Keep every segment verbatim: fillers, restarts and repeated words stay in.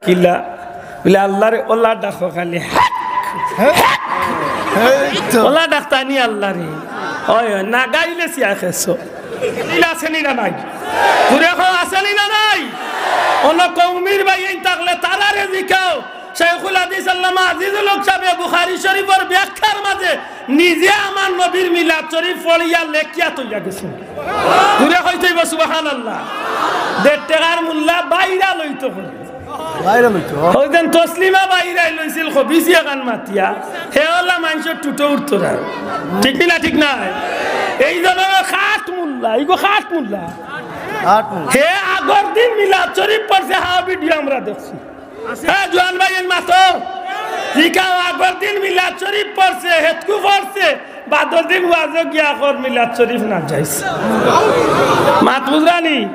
ইলা, বলে, "আল্লাহরে ওলা ডাকো খালি, হ্যাক, হ্যাক।" এই তো। ওলা ডাকতানি আল্লাহরে। অয়, অয়, না গাইলে সিয়া খেছো। ইলা আছেনি না নাই? জুরে কও, আছেনি না নাই? অনো কওমির ভাইয়াইন থাকলে তারারে জিকাও। শাইখুল হাদিস আল্লামা আজিজুল হক সাহেবে বুখারী শরীফর ব্যাখ্যার মাঝে নিজে আমার নবীর মিলাদ শরীফ পড়িয়া লেখিয়া থইয়া গেছইন। জুরে কইতে অইবো সুবহানাল্লাহ। দেড় টেকার মুল্লা বাইরা লইতো কই। বাইরা লইতো। অউ দিন তসলিমা বাইরাই লইছিল খবিছি এখান মাতিয়া। হে ওলা মানষর টুটো উঠতো না। ঠিক নি না, ঠিক নায়? এই জন্য খাট মুল্লা, ইগু খাট মুল্লা। খাট মুল্লা। হে আগর দিন মিলাদ শরীফ পড়ছে, হা, ভিডিও আমরা দেখছি। হ্যাঁ, জোয়ান ভাইয়াইন মাতো। জিকাও আগর দিন মিলাদ শরীফ পড়ছে, হেতকু পড়ছে, বাদর দিন ওয়াজো গিয়া কর মিলাদ শরীফ না যাইস। মাত বুঝরানি?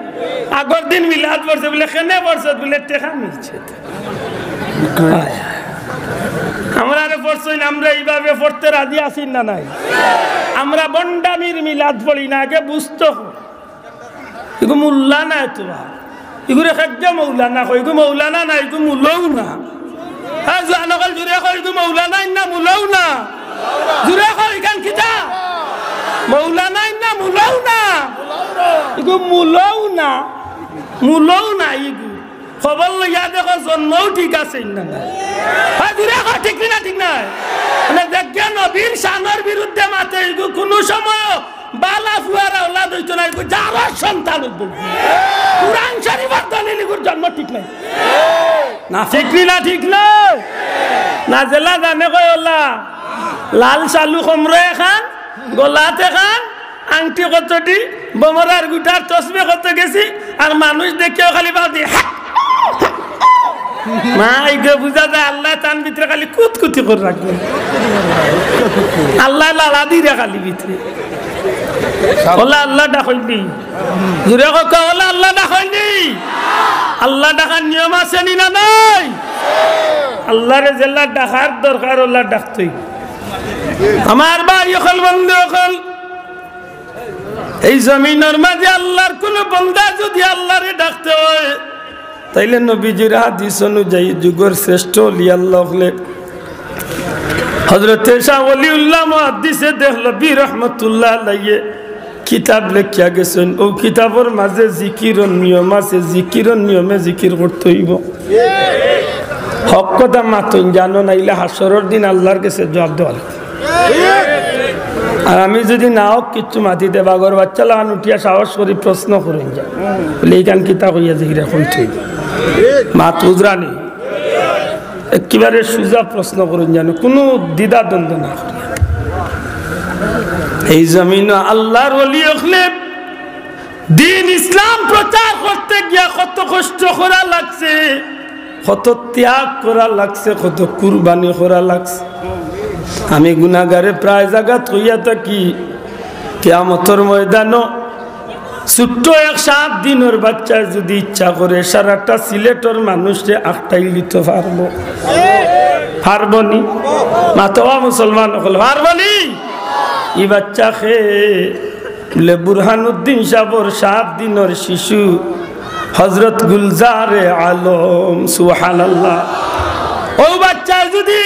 আগর দিন মিলাদ পড়ছে, বলে, "কেনে পড়ছে?" বলে, "টেকা মিলছে।" আমরারে পড়ছইন, আমরা এইভাবে পড়তে রাজি আছি না নাই? আমরা ভন্ডামির মিলাদ পড়ি না, আগে বুঝতো। ইগু মুল্লা নায় তো বা। ইগুরে খাদ্য মৌলানা কয়, ইগু মৌলানা না, ইগু মুলৌ না। হ্যাঁ, জোয়ান অকল জুরে কও, ইগু মৌলানা ইন্না মুলৌ না। জুরে কও, ইখান কিতা? মৌলানা ইন্না মুলৌ না। ইগু মুলৌ না, মুলৌ না ইগু। খবর লইয়া দেখো, জন্মও ঠিক আছে ইন্না না। হ্যাঁ, জুরে কও, ঠিক নি না, ঠিক নায়? মানে, দেখে নবীর শানর বিরুদ্ধে মাতে, ইগু কুনু সময় বালা ফুয়ার আওলাদ অইতো নায়, ইগু জারর সন্তান অইবো। কুরআন শরীফর দলিল ইগুর জন্ম ঠিক নায়। না, ঠিক নি না, ঠিক নায়? না, যেলা জানে কয় ওলা। লাল শালু কমরো এখান, গলাত এখান, আংটি কতটি, বমরার গুটার তসবি কত গেছি, আর মানুষ দেখিয়াও খালি বাদ দিয়ে, হ্যাঁ। মা, ইগু বুঝা যায় আল্লায় তান ভিতরে খালি কুতকুতি করি রাখবো। আল্লায় লালা দিরা খালি ভিতরে। ওলা আল্লাহ ডাকইন নি। জুরে কও, ওলা আল্লাহ ডাকইন নি। আল্লাহ ডাকার নিয়ম আছেনি না নাই? আল্লাহরে যেলা ডাকার দরকার, ওলা ডাকতই। আমার ভাই অকল, বন্ধু অকল, এই জমিনর মাঝে আল্লাহর কুনু বন্দা যুদি আল্লাহরে ডাকতে অয়, তাইলে নবীজির হাদিস অনুযায়ী যুগর শ্রেষ্ঠ অলি আল্লাহ অকলে হযরতে শাহ ওলিউল্লাহ মুহাদ্দিসে দেহলভী রহমতুল্লাহ আলাইহি কিতাব লেখিয়া গেছইন। অউ কিতাবর মাঝে জিকিরর নিয়ম আছে, জিকিরর নিয়মে জিকির করতে অইবো। হক কথা মাতইন জানো, নাইলে হাশরর দিন আল্লাহর গেছে জবাব দেওয়া লাগবো। আর আমি যুদি না হক কিচ্ছু মাতি দে, বাঘর বাচ্চা লাখান উঠিয়া সাহস করি প্রশ্ন করইন যা, বলে, "ইখান কিতা কইয়া যে ইরা কই থই?" মাত বুঝরানি? একেবারে সুজা প্রশ্ন করইন জানো, কুনু দ্বিধা দ্বন্দ্ব না করিয়া। এই জমিনো আল্লাহর ওলি অকলে দিন ইসলাম প্রচার করতে গিয়া কত কষ্ট করা লাগছে, কত ত্যাগ করা লাগছে, কত কুরবানি করা লাগছে। আমি গুনাগারে প্রায় জাগাত কইয়া থাকি, কিয়ামতর ময়দানো ছোট্ট এক সাত দিনর বাচ্চায় যুদি ইচ্ছা করে সারাটা সিলেটর মানুষরে আখটাইলিতো পারবো, পারবো নি? মাতোবা মুসলমান অকল, পারবো নি? ই বাচ্চা কে? বলে, বুরহানুদ্দিন সাবর সাত দিনর শিশু হযরত গুলজারে আলম। সুবহানাল্লাহ। অউ বাচ্চায় যুদি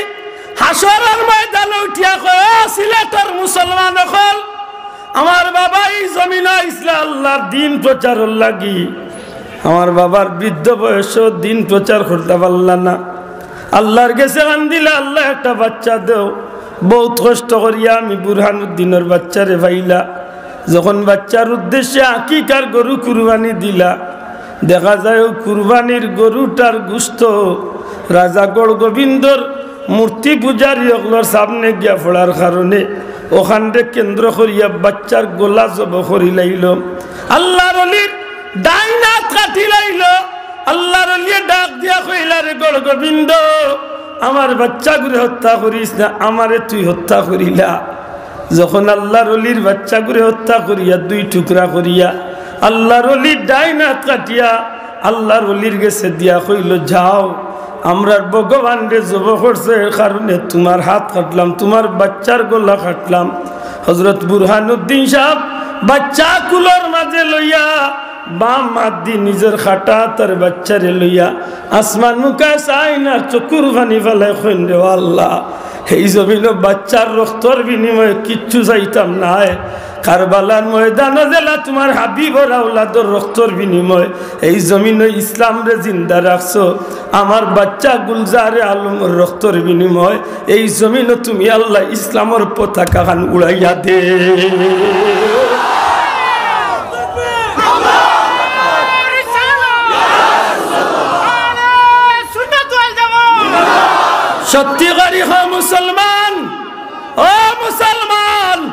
হাশরর ময়দানো উঠিয়া কয়, "ও সিলেটর মুসলমান অকল, আমার বাবা ই জমিনো আইছলা আল্লাহর দিন প্রচারর লাগি, আমার বাবার বৃদ্ধ বয়সো দিন প্রচার করতা পারলা না, আল্লাহর গেছে কান্দিলা, আল্লাহ একটা বাচ্চা দেও, বউত কষ্ট করিয়া আমি বুরহানুদ্দিনর বাচ্চারে পাইলা।" যখন বাচ্চার উদ্দেশ্যে আকিকার গরু কুরবানি দিলা, দেখা যায় অউ কুরবানির গরুটার গুস্ত রাজা গড় গোবিন্দর মূর্তি পূজারী অকলর সামনে গিয়া পড়ার কারণে অখানরে কেন্দ্র করিয়া বাচ্চার গলা জব করিলাইলো। আল্লাহর ওলির ডাইন আত কাটিলাইলো। আল্লাহর ওলিয়ে ডাক দিয়া কইলা, "রে গড় গোবিন্দ, আমার বাচ্চাগুরে হত্যা করিস না, আমারে তুই হত্যা করিলা।" যখন আল্লাহর ওলির বাচ্চাগুরে হত্যা করিয়া দুই টুকরা করিয়া আল্লাহর ওলির ডাইন আত কাটিয়া আল্লাহর ওলির গেছে দিয়া কইলো, "যাও, আমরার ভগবানরে জব করছো, এর কারণে তুমার হাত কাটলাম, তুমার বাচ্চার গলা কাটলাম।" হযরত বুরহানুদ্দিন সাব বাচ্চা কুলর মাঝে লইয়া বাম আত দি নিজর খাটা আতর বাইচ্চারে লইয়া আসমান মুখায় চাইন আর চকুর পানি ফালায় কইন, "রে আল্লাহ, এই জমিনো বাইচ্চার রক্তর বিনিময়ে কিচ্ছু চাইতাম নায়। কারবালার ময়দানো যেলা তুমার হাবিবর আওলাদর রক্তর বিনিময়ে এই জমিনো ইসলামরে জিন্দা রাখছো, আমার বাইচ্চা গুলজারে আলমর রক্তর বিনিময়ে এই জমিনো তুমি আল্লাহ ইসলামর পতাকাখান উড়াইয়া দেও।" সত্যি করি হ মুসলমান, ও মুসলমান,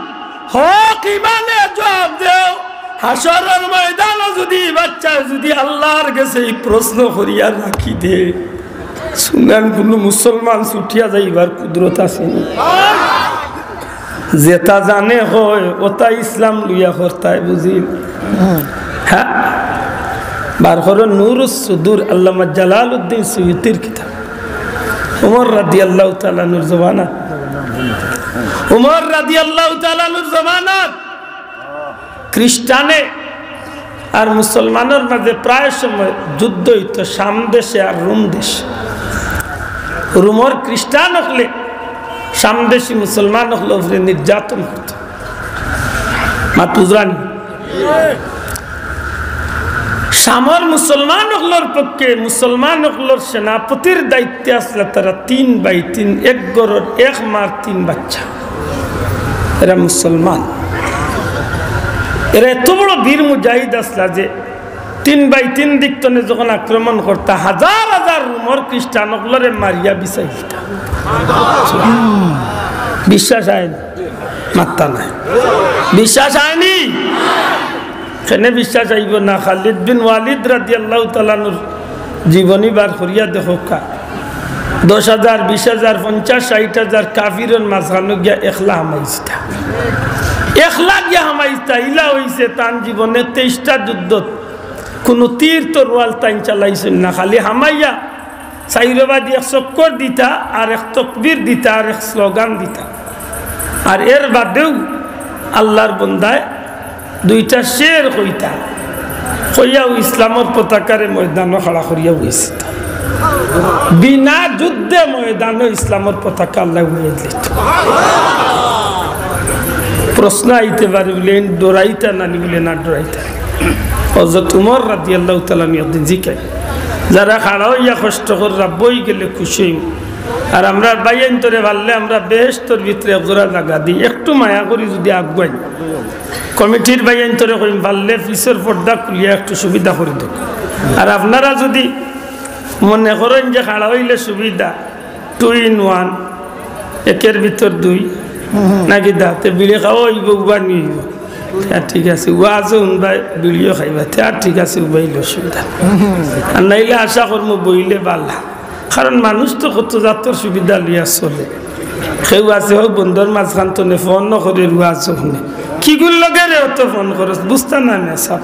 হক ইমানে জুয়াব দেও। হাশরর ময়দানো যুদি বাইচ্চায় যুদি আল্লাহর গেছে ই প্রশ্ন করিয়া রাখি দে, সুনান কুনু মুসলমান ছুটিয়া যাইবার কুদরত আছে নি? যেতা জানে কয়, ওতা ইসলাম লইয়া করতায়, বুঝিল? হ্যাঁ? বার করো নুরুস সুদুর, আল্লামা জালালউদ্দিন সুয়ুতির কিতাব। উমর রাদিয়াল্লাহু তাআলা আনহুর জমানাত, উমর রাদিয়াল্লাহু তাআলা আনহুর জমানাত খ্রিস্টানে আর মুসলমানর মাঝে প্রায় সময় যুদ্ধ অইতো শাম দেশে আর রোম দেশে। রোমর খ্রিস্টান অকলে শাম দেশি মুসলমান অকলর উপরে নির্যাতন করতো। মাত বুঝরা নি? শামর মুসলমান অকলর পক্ষে মুসলমান অকলর সেনাপতির দায়িত্বে আছলা তারা তিন ভাই তিন, এক ঘরর এক মার তিন বাইচ্চা। এরা মুসলমান, এরা এত বড় বীর মুজাহিদ আছলা যে তিন ভাই তিন দিক তনে যখন আক্রমণ করতা, হাজার হাজার রোমর খ্রিস্টান অকলরে মারিয়া বিছাই দিতা। বিশ্বাস অয়নি? মাত্তা নাই। বিশ্বাস অয়নি? কেনে বিশ্বাস অইবো না? খালিদ বিন ওয়ালিদ রাদিয়াল্লাহু তাআলা আনহুর জীবনী বার করিয়া দেখউক্কা। দশ হাজার, বিশ হাজার, পঞ্চাশ, ষাইট হাজার কাফিরর মাঝখানো গিয়া একলা হামাইছতা। একলা গিয়া হামাইছতা। ইলা অইছে তান জীবনে তেইশটা যুদ্ধত কুনু তীর তরোয়াল তাইন চালাইছইন না, খালি হামাইয়া চাইরোবাদি এক চক্কর দিতা, আর এক তকবীর দিতা, আর এক স্লোগান দিতা। আর এর বাদেউ আল্লাহর বন্দায় দুইটা শের কইতা, কইয়াউ ইসলামর পতাকারে ময়দানো খাড়া করিয়া বইছে। বিনা যুদ্ধে ময়দানো ইসলামর পতাকা আল্লায় উড়াই দিত। প্রশ্ন আইতে পারে বুলে, "এইন ডরাইতা নানি?" বুলে, "না, ডরাইতা।" হযরত উমর রাদিয়াল্লাহু তাআলা আনহু একদিন জিকাইন, "যারা খাড়া অইয়া কষ্ট কররা, বই গেলে খুশি অইমু। আর আমরার ভাইয়াইন্তরে পারলে আমরা বেহেশতর ভিতরে এক জোড়া জাগা দেই, একটু মায়া করি যুদি আগুয়াইন।" কমিটির ভাইয়াইন্তরে কইন, "পারলে পিছর পর্দা খুলিয়া একটু সুবিধা করি দেউক্কা।" আর আপনারা যুদি মনে করইন যে খাড়া অইলে সুবিধা, two in one, একের ভিতর দুই, নাকি দা? তে বিড়ি খাওয়া অইবো, উবানি অইবো। তে আর ঠিক আছে, ওয়াজও হুনবায়, বিড়িও খাইবায়, তে আর ঠিক আছে, উবাইলে অসুবিধা নাই। আর নাইলে আশা করমু বইলে বালা, কারণ মানুষ তো কত জাতর সুবিধা লইয়া চলে। কেউ আছে অউ বন্দর মাঝখান তনে ফোন নকরে, ওয়াজও হুনে। কিগুর লগে রে অত ফোন করস, বুঝতা না, না সাব।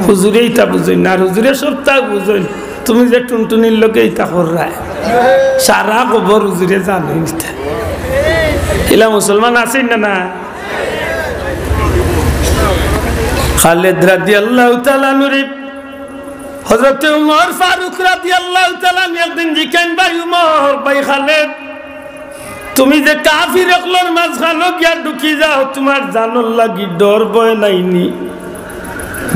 হুজুরে ইতা বুঝইন না, আর হুজুরে সবতা বুঝইন। তুমি যে টুনটুনির লগে ইতা কররায়, সারা খবর হুজুরে জানইন ইতা। ইলা মুসলমান আছইন না, না? খালেদ রাদিয়াল্লাহু তাআলা আনহুরে হযরতে উমর ফারুক রাদিয়াল্লাহু তাআলা আনহু একদিন জিকাইন, "ভাই উমর, ভাই খালেদ, তুমি যে কাফির অকলর মাঝখানো গিয়া ঢুকি যাও, তুমার জানর লাগি ডর ভয় নাইনি?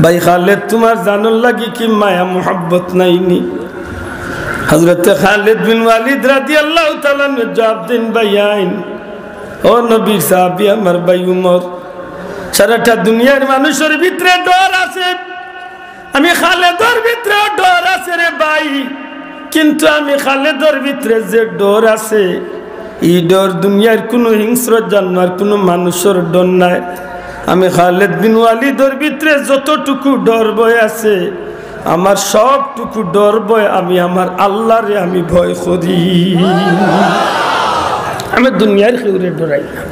ভাই খালেদ, তুমার জানর লাগি কি মায়া মুহাব্বত নাইনি?" হযরতে খালেদ বিন ওয়ালিদ রাদিয়াল্লাহু তাআলা আনহু জবাব দেইন, "ভাইয়াইন, ও নবীর সাহাবী আমার ভাই উমর, সারাটা দুনিয়ার মানুষর ভিতরে ডর আছে, আমি খালেদর ভিতরেও ডর আছে রে ভাই, কিন্তু আমি খালেদর ভিতরে যে ডর আছে, ই ডর দুনিয়ার কুনু হিংস্র জানোয়ার, কুনু মানুষর ডর নায়। আমি খালেদ বিন ওয়ালিদর ভিতরে যতটুকু ডর ভয় আছে, আমার সবটুকু ডর ভয় আমি আমার আল্লাহরে আমি ভয় করি। আমি দুনিয়ার কেউরে ডরাই না।"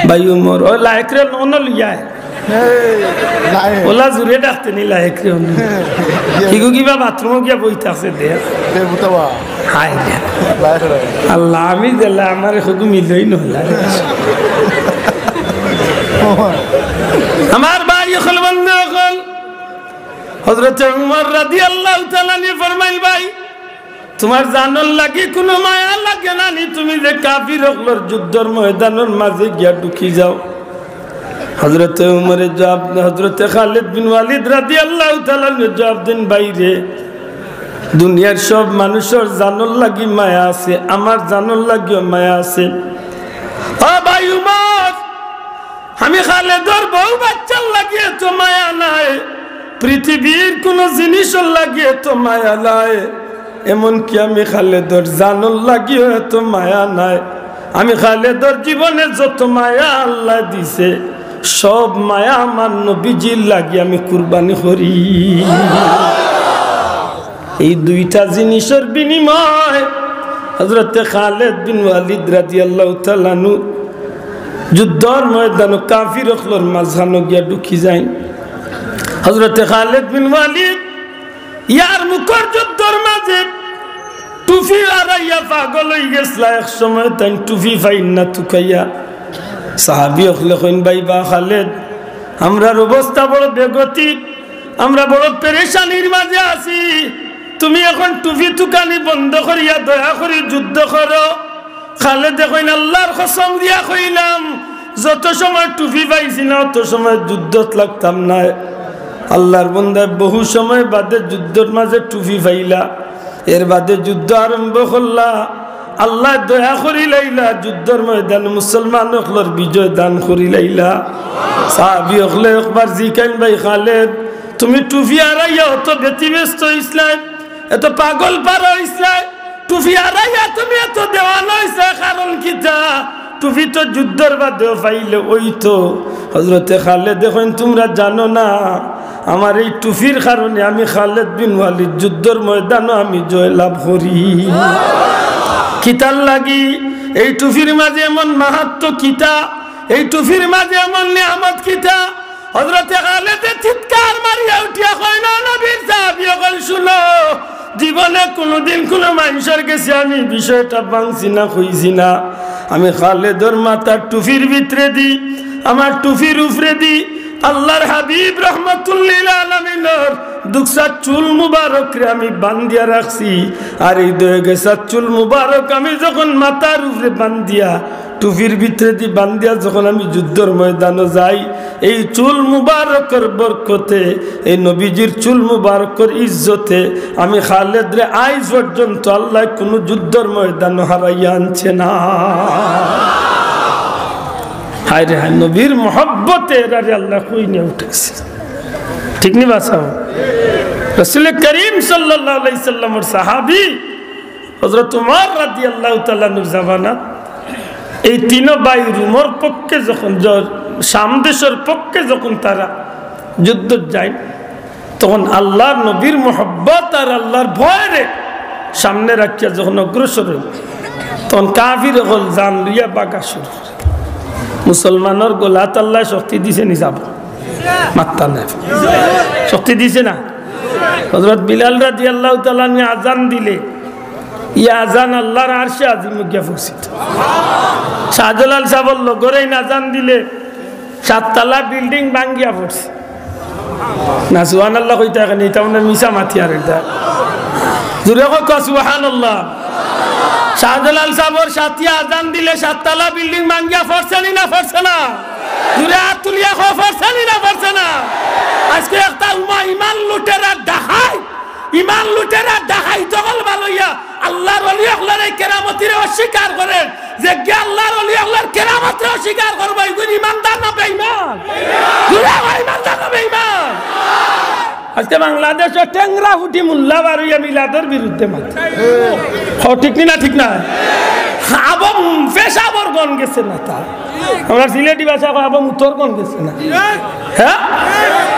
ভাই উমর, ও লায়েকরে নন লিয়ায়। এই, লায়েক। ওলা জুরে ডাকতে নি লায়েকরে অনো। ইগু কিবা বাথরুমো গিয়া বই থাকছে দে। দে বুতাবা। হায় দে। লায়েক রে। আল্লাহ, আমি দিলা আমার হুকুম মিলই নলা। আমার ভাই অকল, বন্ধু অকল, হযরতে উমর রাদিয়াল্লাহু তাআলা আনহু ফরমাইল, "ভাই, তুমার জানর লাগি কুনু মায়া লাগে না নি? তুমি যে কাফির অকলর যুদ্ধর ময়দানর মাঝে গিয়া ঢুকি যাও।" হযরতে উমরে জবাব, হযরতে খালিদ বিন ওয়ালিদ রাদিয়াল্লাহু তাআলা আনহু জবাব দেইন, "ভাইরে, দুনিয়ার সব মানুষর জানর লাগি মায়া আছে, আমার জানর লাগিও মায়া আছে।" ও ভাই উমর, আমি খালেদর বউ বাচ্চার লাগি এত মায়া নাই, পৃথিবীর কুনু জিনিসর লাগি এত মায়া নাই, এমনকি আমি খালেদর জানর লাগিও এত মায়া নাই। আমি খালেদর জীবনে যত মায়া আল্লায় দিছে, সব মায়া আমার নবীজির লাগি আমি কুরবানি করি। এই দুইটা জিনিসর বিনিময়ে হযরতে খালেদ বিন ওয়ালিদ রাদিয়াল্লাহু তাআলা আনহু যুদ্ধর ময়দানো কাফির অকলর মাঝখানো গিয়া ঢুকি যাইন। হযরতে খালেদ বিন ওয়ালিদ ইয়ারমুকর যুদ্ধর মাঝে টুপি আড়াইয়া পাগল অইগেছলা, এক সময় তাইন টুপি পাইন না তুকাইয়া। সাহাবী অকলে কইন, "ভাই বা খালেদ, আমরার অবস্থা বড় বেগতিক, আমরা বড় পেরেশানির মাঝে আছি, তুমি এখন টুপি তুকানি বন্ধ করিয়া দয়া করি যুদ্ধ করো।" খালেদে কইন, "আল্লার কসম দিয়া কইলাম, যত সময় টুপি পাইছি না, অত সময় যুদ্ধত লাগতাম নায়।" আল্লার বন্দায় বহু সময় বাদে যুদ্ধর মাঝে টুপি পাইলা, এর বাদে যুদ্ধ আরম্ভ করলা। আল্লায় দয়া করিলাইলা, যুদ্ধর ময়দানে মুসলমান অকলর বিজয় দান করিলাইলা। সাহাবী অকলে একবার জিকাইন, "ভাই খালেদ, তুমি টুপি আড়াইয়া অত ব্যতিব্যস্ত অইছলায়, এত পাগল পারা অইছলায়, টুপি আড়াইয়া তুমি এত দেওয়ানা অইছলায়, কারণ কিতা? টুপি তো যুদ্ধর বাদেও পাইলে অইতো।" হযরতে খালেদে কইন, "তুমরা জানো না, আমার এই টুপির কারণে আমি খালেদ বিন ওয়ালিদ যুদ্ধর ময়দানো আমি জয়লাভ করি।" কিতার লাগি? এই টুপির মাঝে এমন মাহাত্ম্য কিতা, এই টুপির মাঝে এমন নিয়ামত কিতা? হযরতে খালেদে চিৎকার মারিয়া উঠিয়া কইন, "ও নবীর সাহাবী অকল, শুনো, জীবনে কুনুদিন কুনু মানষর গেছে আমি বিষয়টা ভাংছি না, কইছি না। আমি খালেদর মাথার টুপির ভিতরেদি, আমার টুপির উপরেদি আল্লার হাবিব রহমাতুল্লিল আলামিনর দুকসা চুল মুবারকরে আমি বান্ধিয়া রাখছি। আর এই দুইগেছা চুল মুবারক আমি যখন মাথার উপরে বান্ধিয়া, টুপির ভিতরেদি বান্ধিয়া যখন আমি যুদ্ধর ময়দানো যাই, এই চুল মুবারকর বরকতে, এই নবীজির চুল মুবারকর ইজ্জতে আমি খালেদরে আইজ পর্যন্ত আল্লায় কুনু যুদ্ধর ময়দানো হারাইয়া আনছে না।" হায় রে হায়, নবীর মহব্বতে এরারে আল্লায় কই নিয়া উঠাইছে। ঠিক নি বা সাব? রাসূলে করিম সাল্লাল্লাহু আলাইহি সাল্লামর সাহাবী হযরত উমর রাদিয়াল্লাহু তাআলা আনহুর জামানাত এই তিনো ভাই রুমর পক্ষে যখন য-, শাম দেশর পক্ষে যখন তারা যুদ্ধত যাইন, তখন আল্লার নবীর মহব্বত আর আল্লার ভয়রে সামনে রাখিয়া যখন অগ্রসর অইন, তখন কাফির অকল জান লইয়া ভাগা শুরু করে। মুসলমানর গলাত আল্লায় শক্তি দিছে নি যাব? মাত্তা নাই। শক্তি দিছে না? হযরত বিলাল রাদিয়াল্লাহু তাআলা আনহু আজান দিলে, ই আজান আল্লার আরশে আজিমো গিয়া পৌঁছিত। শাহজালাল সাবর লগরে ইন আজান দিলে, সাততলা বিল্ডিং ভাঙ্গিয়া পড়ছে। না, সুবহানাল্লাহ কইতা কেনে, ইতা মানে মিছা মাতিয়ার ইতা। জুরে কউক্কা সুবহানাল্লাহ। শাহজালাল সাবর সাথিয়ে আজান দিলে সাততলা বিল্ডিং ভাঙ্গিয়া পড়ছে নি না পড়ছে না? জুরে আত তুলিয়া কও, পড়ছে নি না পড়ছে না? আজকে একটা উমা ইমান লুটেরা ডাকাইত, ইমান লুটেরা ডাকাইত অকল বালইয়া আল্লার অলি অকলর এই কেরামতিরে অস্বীকার করের, যেগিয়ে আল্লার অলি অকলর কেরামতরে অস্বীকার করবো, ইগুইন ইমানদার না বেইমান? জুরে কও, ইমানদার না বেইমান? আজকে বাংলাদেশো টেংরা ফুটি মোল্লা বার অইয়া মিলাদর বিরুদ্ধে মাতে। কও, ঠিক নি না ঠিক না? আবো পেশাবর গন গেছে না তার। আমরা সিলেটি ভাষা কই, আবো মুতর গন গেছে না। হ্যাঁ?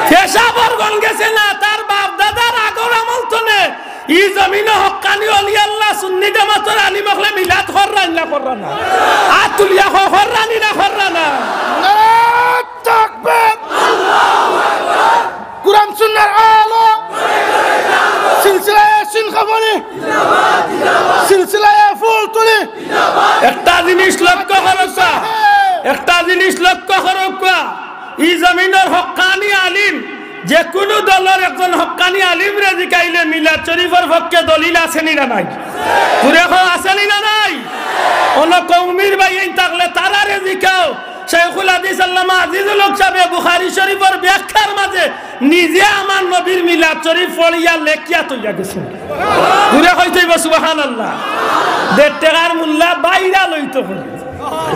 পেশাবর গন গেছে না, তার বাপ দাদার আগর আমল তনে ই জমিনো হক্কানি অলি আল্লাহ সুন্নি জামাতর আলিম অকলে মিলাদ কররা নি না কররা না? আত তুলিয়া কও, কররা নি না কররা না? নারায়ে তাকবীর! কুরআন সুন্নাহর আলো! সিলসিলায়ে ইয়াসিন কাফনি! সিলসিলায়ে ফুলতলি! একটা জিনিস লক্ষ্য করউক্কা, একটা জিনিস লক্ষ্য করউক্কা, ই জমিনর হক্কানি আলিম যে কুনু দলর একজন হক্কানি আলিমরে জিকাইলে মিলাদ শরীফর পক্ষে দলিল আছে নি না নাই? জুরে কও, আছে নি না নাই? অনো কওমির ভাইয়াইন থাকলে তারারে জিকাও। শাইখুল হাদিস আল্লামা আজিজুল হক সাহেবে বুখারী শরীফর ব্যাখ্যার মাঝে নিজে আমার নবীর মিলাদ শরীফ পড়িয়া লেখিয়া থইয়া গেছইন। জুরে কইতে অইবো সুবহানাল্লাহ। দেড় টেকার মোল্লা বাইরা লইতো করি।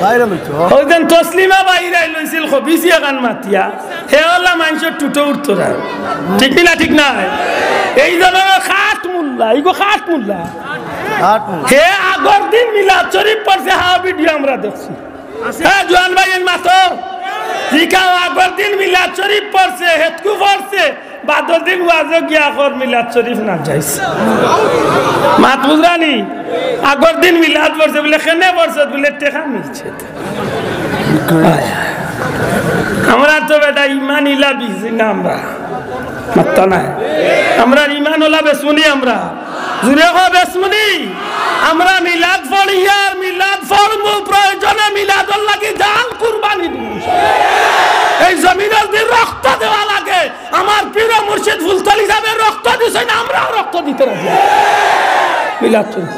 বাইরা লইতো। অউ দিন তসলিমা বাইরাই লইছিল খবিছি এখান মাতিয়া। হে অলা মানষর টুটো উঠতো না। ঠিক নি না, ঠিক নায়? এই ধরনর খাট মোল্লা, ইগু খাট মোল্লা। খাট মোল্লা। হে আগর দিন মিলাদ শরীফ পড়ছে, হা, ভিডিও আমরা দেখছি। হে জোয়ান ভাইয়াইন মাতো। জিকাও আগর দিন মিলাদ শরীফ পড়ছে, হেতকু পড়ছে, বাদর দিন ওয়াজো গিয়া কর মিলাদ শরীফ নাজাইজ। মাত বুঝরা নি? আগর দিন মিলাদ পড়ছে, বুলে কেনে পড়ছে, বুলে টেকা মিলছে। আমরা তো বেটা ইমান ইলা বেচছি না আমরা। মাত্তা নাই। আমরার ইমান অলা বেচমু নি আমরা। জুরে কও বেচমু নি। আমরা মিলাদ পড়িয়ার মিলাদ পড়মু, প্রয়োজনে মিলাদর লাগি জান কুরবানি দিমু। এই জমিনো যদি রক্ত দেওয়া লাগে, আমার পীর ও মুর্শিদ ফুলতলি সাহেবে রক্ত দিছইন, আমরাও রক্ত দিতে রাজি। মিলাদ শরীফ।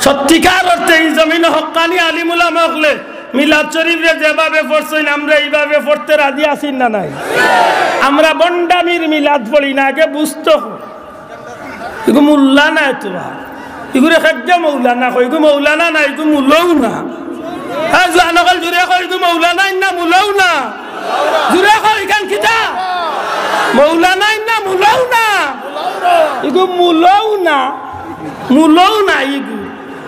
সত্যিকার অর্থে ই জমিনো হক্কানি আলিম উলামা অকলে মিলাদ শরীফরে যেভাবে পড়ছইন, আমরা ইভাবে পড়তে রাজি আছি না নাই? আমরা ভন্ডামির মিলাদ পড়ি না, আগে বুঝতো অয়। ইগু মোল্লা নায় তো বা। ইগুরে খাদ্য মৌলানা কয়, ইগু মৌলানা না, ইগু মুলাও না। হ্যাঁ, জোয়ান অকল জুরে কও, ইগু মৌলানা ইন্না মুলাও না। জুরে কও, ইখান কিতা? মৌলানা ইন্না মুলাও না। ইগু মুলাও না। মুলাও না ইগু।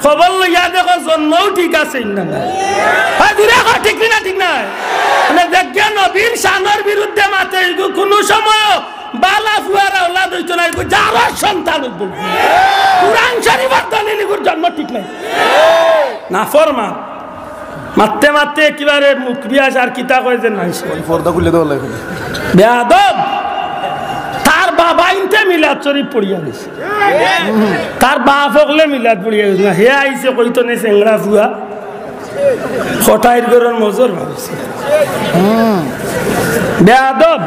খবর লইয়া দেখো, জন্মও ঠিক আছে ইন্না না। হ্যাঁ, জুরে কও, ঠিক নি না, ঠিক নায়? মানে, দেখে নবীর শানর বিরুদ্ধে মাতে, ইগু কুনু সময় বালা ফুয়ার আওলাদ অইতো না, ইগু জারর সন্তান অইবো। কুরআন শরীফর দলিল ইগুর জন্ম ঠিক নাই। নাফরমান। মাততে মাততে একেবারে মুখ বিয়াস আর কিতা কয় যে নাই। ওই পর্দা খুলে দেওয়া লাগবে। বেয়াদব। তার বাবা ইনতে মিলাদ শরীফ পড়িয়া গেছে। তার বাপ অকলে মিলাদ পড়িয়া গেছে না। হে আইছে কইতো নে চেংড়া ফুয়া। কটাইর ঘরর মজর ভাবছে। বেয়াদব।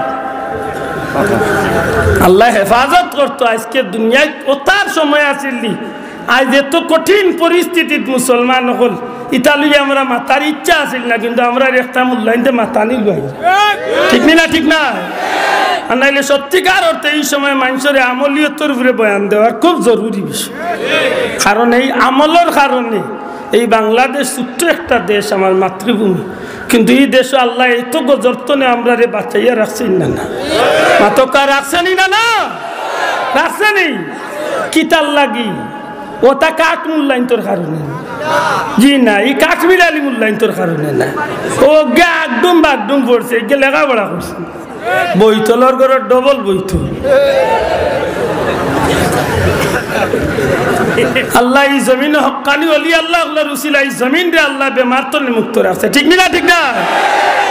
আল্লায় হেফাজত করতো। আইজকে দুনিয়াত অতার সময় আছিল নি। আইজ এত কঠিন পরিস্থিতিত মুসলমান অকল, ইতা লইয়া আমরা মাতার ইচ্ছা আছিল না, কিন্তু আমরার একটা মূল্যায়নতে মাতানি লই। ঠিক নি না, ঠিক না? আর নাইলে সত্যিকার অর্থে ই সময় মানষরে আমলিয়তর উপরে বয়ান দেওয়ার খুব জরুরি বিষয়। কারণ এই আমলর কারণে এই বাংলাদেশ ছোট্ট একটা দেশ, আমার মাতৃভূমি, কিন্তু ই দেশো আল্লায় এত গজব তনে আমরারে বাঁচাইয়া রাখছইন না, না? মাতকা রাখছইন নি না, না? রাখছইন নি? কিতার লাগি? অতা কাক মূল্যায়নতর কারণে? জি না, ই কাশ্মীর আলী মূল্যায়নতর কারণে না। অউ গিয়া আগডুম বাগডুম পড়ছে, গিয়া লেখাপড়া করছে। বইতলর ঘরর ডবল বইতল। আল্লায় ই জমিনো হক্কানি অলি আল্লাহ, আল্লাহর উসিলায় ই জমিনরে আল্লায় বেমার তনে মুক্ত রাখছে। ঠিক নি না, ঠিক না?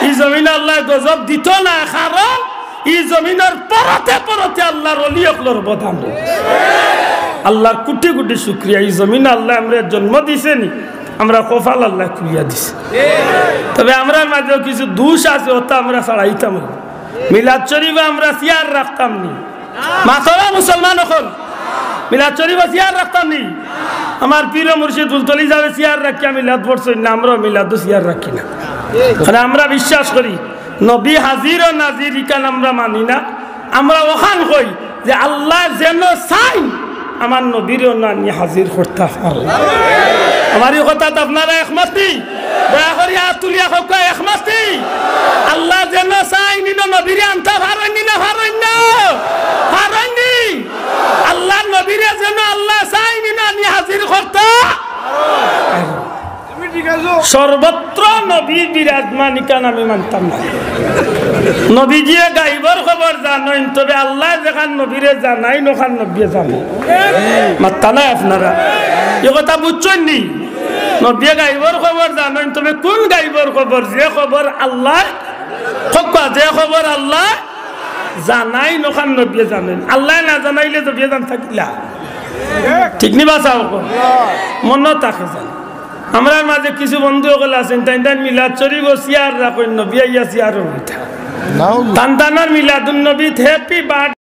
ই জমিনো আল্লায় গজব দিতো না, কারণ ই জমিনর পরতে পরতে আল্লাহর অলি অকলর অবদান রইছে। আল্লাহর কোটি কোটি শুকরিয়া, ই জমিনো আল্লায় আমরারে জন্ম দিছে নি, আমরার কপাল আল্লায় খুলিয়া দিছে। তবে আমরার মাঝেও কিছু দোষ আছে, অতা আমরা ছাড়াইতাম অইবো। মিলাদ শরীফো আমরা চেয়ার রাখতাম নি। মাতবা মুসলমান অকল, মিলাদ শরীফো চেয়ার রাখতাম নি। আমার পীর ও মুর্শিদ ফুলতলি সাহেবে চেয়ার রাখিয়া মিলাদ পড়ছইন না, আমরাও মিলাদো চেয়ার রাখি না। কারণ আমরা বিশ্বাস করি, নবী হাজির ও নাজির ইখান আমরা মানি না। আমরা অখান কই যে আল্লায় যেন চাইন, আমার নবীরে অনো আনি হাজির করতা পারইন। আমার ই কথাত আপনারা একমত নি? দয়া করি আত তুলিয়া কউক্কা, একমত নি? আল্লায় যেন চাইন, ইনো নবীরে আনতা পারইন নি না পারইন না? পারইন নি? আল্লাহর নবীরে যেন আল্লায় চাইন, ইনো আনি হাজির করতা। সর্বত্র নবী বিরাজমান, ইখান আমি মানতাম না। নবীজিয়ে গাইবর খবর জানইন, তবে আল্লায় যেখান নবীরে জানাইন, অখান নবীয়ে জানইন। মাততা নায় আপনারা? ই কথা বুঝছইন নি? নবীয়ে গাইবর খবর জানইন, তবে কুন গাইবর খবর? যে খবর আল্লায়, কউক্কা, যে খবর আল্লায় জানাইন, অখান নবীয়ে জানইন। আল্লায় না জানাইলে নবীয়ে জানতা কিলা? ঠিক নি বা চাও? মনো থাকে জান। আমরার মাঝে কিছু বন্ধু অকল আছইন, তাইন তাইন মিলাদ শরীফো চেয়ার রাখইন, নবী আইয়া চেয়ারো বইতা। তান তানর মিলাদুন নবীত হ্যাপি বার্থডে